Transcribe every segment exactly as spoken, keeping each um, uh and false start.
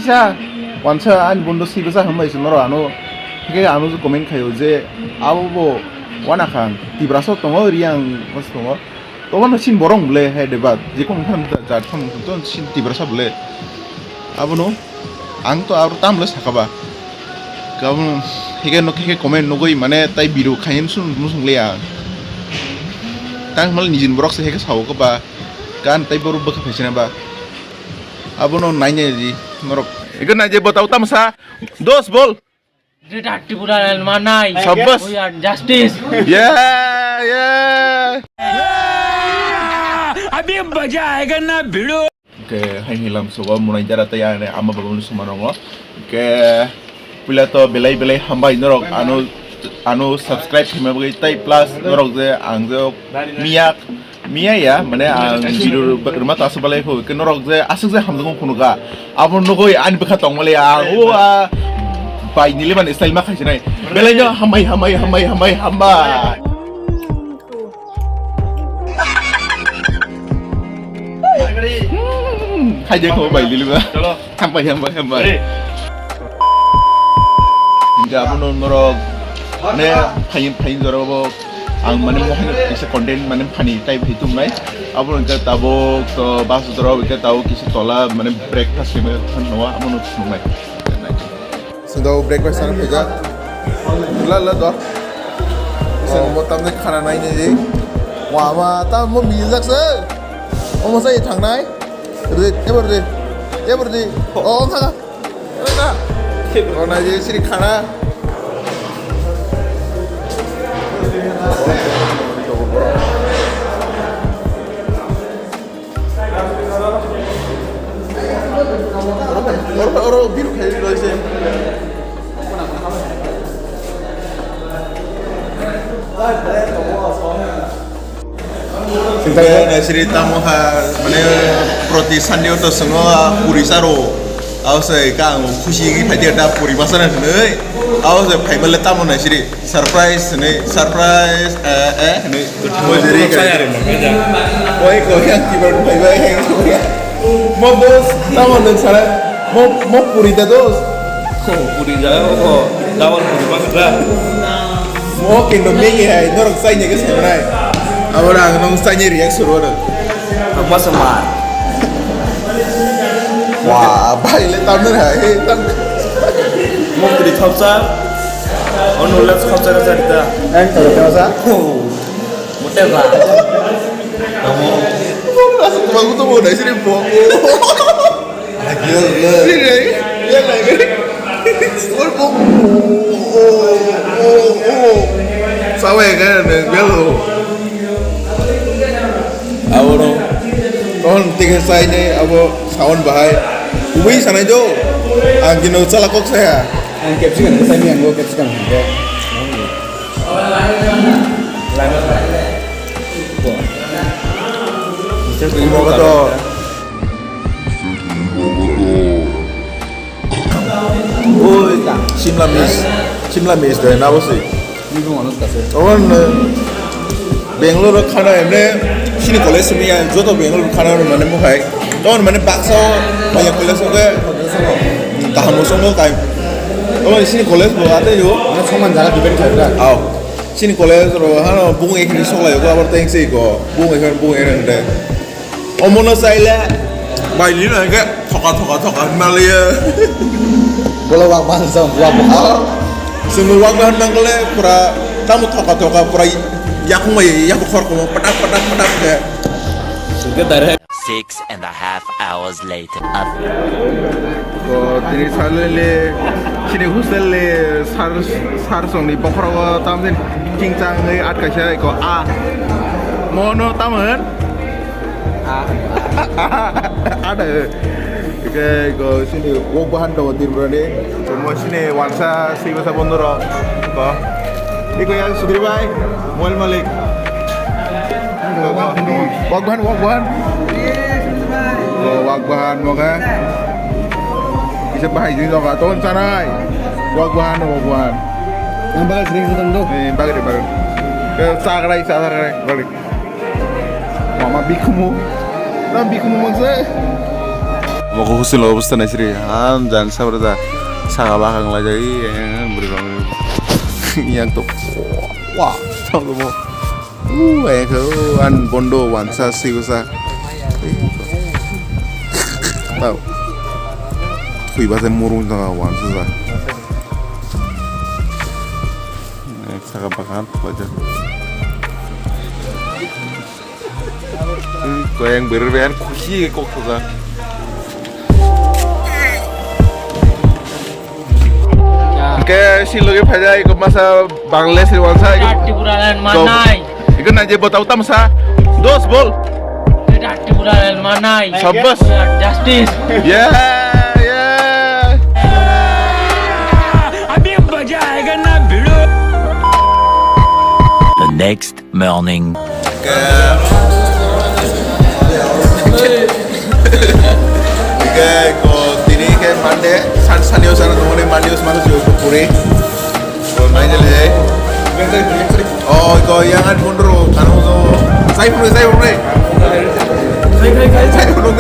Sa, wansa ani bondo si bwsa hambai se norok ano, hike ano je comment khaio je abo bo wana kha ang, Tiprasa tongo, Riang mas tongo. Tobono sin borok bole hai de ba, je kong khan jat khan to sin Tiprasa bole. Abono ang to aro tam le sakaba. Kabono hike nok hike comment nugui mane tai biru khain sun musung le ang. Tang mal nijin borok se hike sao ka ba. Kan tai borok bwkha phaisina ba. Abono nainai di norok. Ego nai je botao tamsa. Dos bol. Greater Tripura and Manai. Sabbas. We are justice. Yeah, yeah. अभी मजा आएगा ना भिड़ो. Ke hai hilam sogo munai jara tei ane ama baba ni suma rongo. Ke pila to belai belai hambai norok ano ano subscribe khima bagwi tei plus norok je ang je miyak Miya ya, mane ang video rwma ta aswk balai kho, ke norok je aswk je hamjakgo phunukha. Abo nugui ani bwkha tongmali ang, o, a, bai nili mani style ma khaisinai. Belai no hambai, hambai, hambai, hambai, hambai. Hmm, hai je kho bai nili ba. Hambai, hambai, hambai. Hingke abono norok, mane, phain, phain jorabo ang, mane, mohai kaisa content, mane, phani type hai tumnai. Abono hingke tabuk to bus dorok hingke tabuk kisa tola, mane, breakfast khe mano, abono tumnai. Sindao breakfast ano phaijak. La, la, do. Isa mo tamde khana nai ni. Wa, ma, tam mo mijak se. Omo sai thangnai. Rwdi, tebo rwdi. Tebo rwdi. O, o, kha, kha. Rwdi na. O, na, je, siri khana. Oro, oro, biru khai rwi roi se. Sini naisiri tamo ha, mane, proti Sunday o to swngo, ah, puri saro. Abo se ka ang khusi wngwi phai da puri masana hwnwi. Abo se phai bale tamo naisiri surprise hwnwi, surprise, eh, eh, hwnwi. Mo jeri ka. Oi ko yang tiba phai bai heng. Mo boss tamo nang sara. Mo, mo puri da dos. Puri da ko. Dawal puri masra. Mo kindo megi hai, norok chaini ke sanai. Abora ang nong chaini reaction ro. Masa ma. Wah, bai le tamner hai, tam. Mo kri thopsa. Ono le thopsa ka sarita. Ang thopsa. Mute ba. Mo. Mo asuk bagu to mo dai sini bo. Sawe ka ne gelo. Abo no. Ton tiga sai ne abo sawan bahai. Ui sanai jo. Ang kino chala kok saya. Ang capsicum ke sami ang capsicum ke. Lime. Lime. Imo ko to. Oi, Simla Miss, Simla Miss de na bosi. Ni bung ano kase. Tawon, eh, Bangalore khana emne sini college simi ya, joto Bangalore khana mane mukhai. Tawon mane baksa maya college oke kaham songo kai. Tawon sini college bo ate yo. Ano soman jaga depend khai da. Aw. Sini college ro hano bung ekni soklai ko abar teng sei ko. Bung ekni bung ekni de. Omono chaile bai lino hingke thoka thoka thoka hinmaliya. Bolo wak bahan sa wak bahan. Sumur wak bahan nangkole pura tamo thoka thoka pura yakung mai yakung khor komo patak patak patak ke. Singke direct. Six and a half hours later. Ko tini salele sini hostel le sar sar songni bokhorogo tamjin chingchang hei atkaisa ko a mono tamon. Ada. Oke, go sini wok bahan do Tripura ni. Mo sini wansa si basa bondoro. Go. Iko ya Sudri bhai, Moel Malik. Wok bahan, wok bahan. Go wok bahan mo ka. Isa bahai jin ka ton sanai. Wok bahan, wok bahan. Nang bagai sering sedang do. Eh, bagai bagai. Ke sagrai sagrai balik. Mama bikumu. Na bikumu mangsa. Omo khe hostel o obostha naisiri, han jan sabra da, saka bakang laijai, eh, bwrwi rok. Yang to, wah, tamo. Uh, ayang khe, uh, an bondo wansa, sigosa. Tau. Thui basa murung tanga wansa sa. Eh, saka bakang, baja. Koyang berer beyan khushi kok saja. Ke si loge phaja iko masa Bangladesh ri wansa iko. Tripura land manai. Iko na je batao tamsa. Dos bol. Tripura land manai. Shabash. Justice. Yeah, yeah. अभी मजा आएगा ना भिड़ो। The next morning. Ke, ke ko tini ke Monday, san sanio sana tumone Monday usma ko puri. Ko main le. Oh, ko yang an mundur kanu so. Sai puri, sai puri. Sai puri.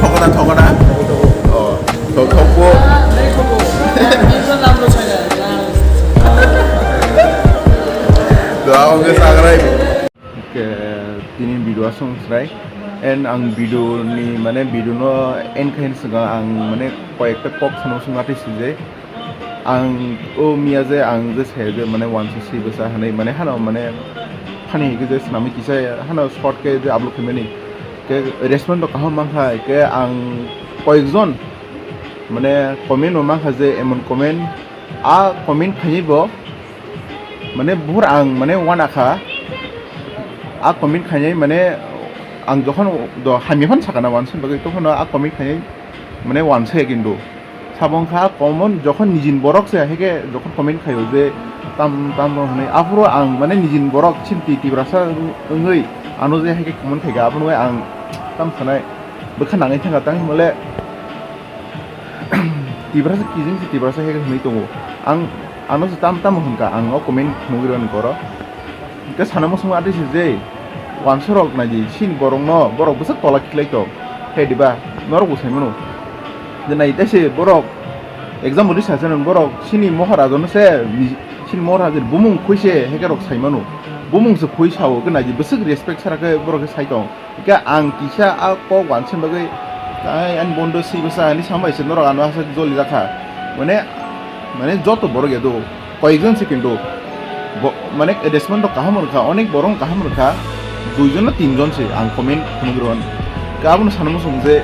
Thokona, thokona. Oh. Thok, thok po. Doa ko ke sagrai. Ke tini video asong srai. En ang video ni mane video no en khain swnga ang mane koyekta kok sano swnga tei sije. Ang o miya je ang je se je mane wansa si bwsa hanai mane hano mane hani ke je swnami kisa hano short ke je upload khaimani. Ke respond to kaham mankha ke ang koyekjon mane comment bo mankha je emon comment, a comment khainai bo mane buhur ang mane wanakha, a comment khainai mane ang jokhon do hamya phan sakana wansa bagwi tokhono a comment khainai mane wansa kintu sabong kha common jokhon nijin borok se heke jokhon comment khaio je tam tam rok hwnwi aphuru ang mane nijin borok chinti tiprasa wngwi ano je heke comment khaika abono ang tam sanai bwkha nangwi thangkha tang himale. Tiprasa kijing se tiprasa heke hwnwi tongo. Ang ano se tam tamo hwnka ang o comment nugwi rw ni koro. Hwnkhe sana muchungo atwi se je wansa rok naidi sini borok no borok bwswk tola khiklai tong. He diba norok bo sai mano. Je nai tei se borok example di sa se borok sini mohor ajono se sini mohor ajir bumung khui se heke rok sai mano. Bumung se khui sao ke naidi bwswk respect sara ke borok ke sai tong. Hingke ang kisa a kok wansa bagwi, ai, ani bondo si bwsa hinwi sama bai se norok ano aswk joli jakha. Mane, mane joto borok ya do, koyekjon se kintu bo, mane respond rok kaham rwkha, onek borok kaham rwkha, duijon na tinjon se ang comment phunuk rw. Hingke abono sana muchung je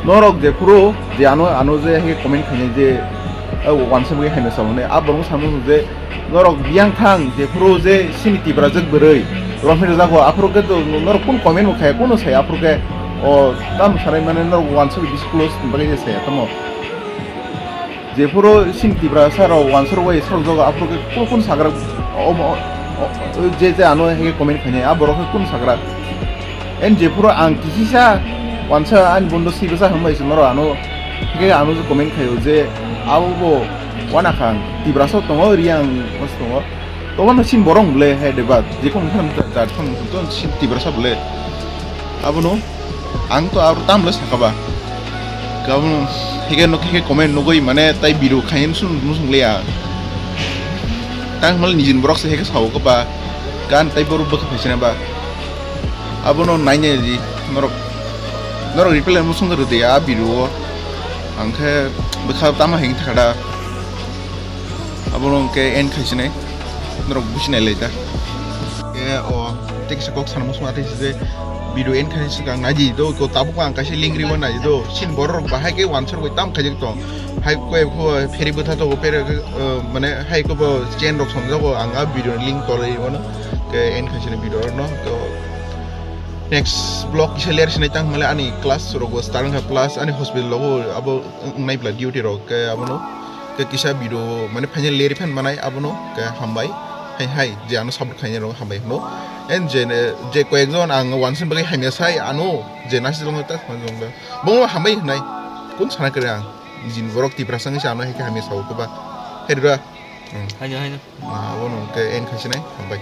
norok jephuru je ano, ano je hingke comment khainai je, o wansa bagwi haino sa hwnwi, a borok sana muchung je, Norok biyang thang jephuru je sini tiprajak bwrwi romwi rwjago, aphuru khe to norok kun comment bo khaya, kuno saya, aphuru khe o tamo sanai mane norok wansa disclose ni bagwi je saya tamo. Jephuru sini tiprasa rok wansa rok bai sarok jago, aphuru khe kun kun sagra omo, o, o, je je ano henge comment khainai, a borok khe kun sagra. En jephuru ang kisisa wansa ani bondo si bwsa hwnbai se norok ano, hingke ano je comment khaio je abo bo wana kha ang tiprasa tongo, Riang mas tongo, tobo no sin borok bole hai de ba je kong khan jat khan to sin tiprasa bole abono ang to aro tam le sakaba. Kabono hingke nok hingke comment nugui mane tai video khain sun musung leya. Tang mal nijin borok se hingke sao kaba kan tai borok bwkha phaisina ba. Abono nainai di norok, norok reply musung rw di a video o. Ang khe bwkha tamo hing thakada. Abono hwnkhe end khaisinai. Norok businai lai ta. E o tei kisa kok sana musung atei se video end khaini swkang naidi do ko tabuk ang kaisa link riwi naidi do. Sin borok rok bahai khe wansa rok tam khaijak tong. Hai koi pho pheri bwtha to pere mane hai ko bo chain rok songjak ang a video link tolai mano. Ke end khaisini video no to next vlog kisa ler sinai tang male ani class rok bo start wngkha plus ani hospital rogo abo wngnai bla duty rok ke abono ke kisa video mane final leri phan manai abono ke hambai hai hai je ano support khainai rok hambai hino en je je koyekjon ang wansa bagwi hamya sai ano je nasi jong ta jong da bo hambai hinai kun sana kare ang jin borok tiprasa wngwi se ano hai khe hamya sao khe ba hai da. Haino haino. Abono ke end khasinai hambai.